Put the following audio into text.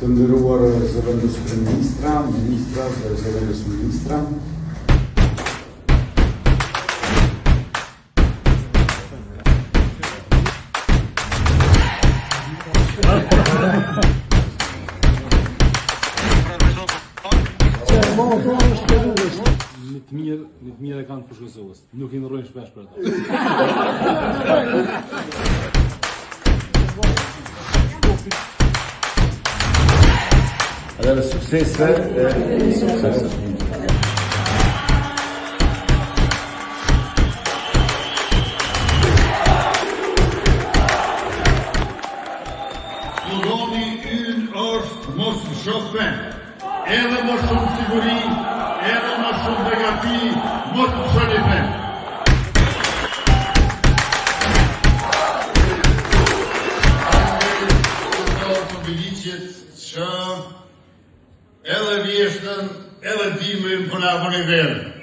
Të nderuar zëvendëskryeministra, ministra dhe zëvendësministra. Një të mirë, një të mirë e kanë të Kosovës. Nuk i ndërrojnë shpesh për ato. Edhe suksese, suksese. Slogani ynë është mos lësho pe. Edhe më shumë siguri, edhe më shumë begati, mos lëshoni pe. Që edhe vjeshtën, edhe dimrin po na bëni verë.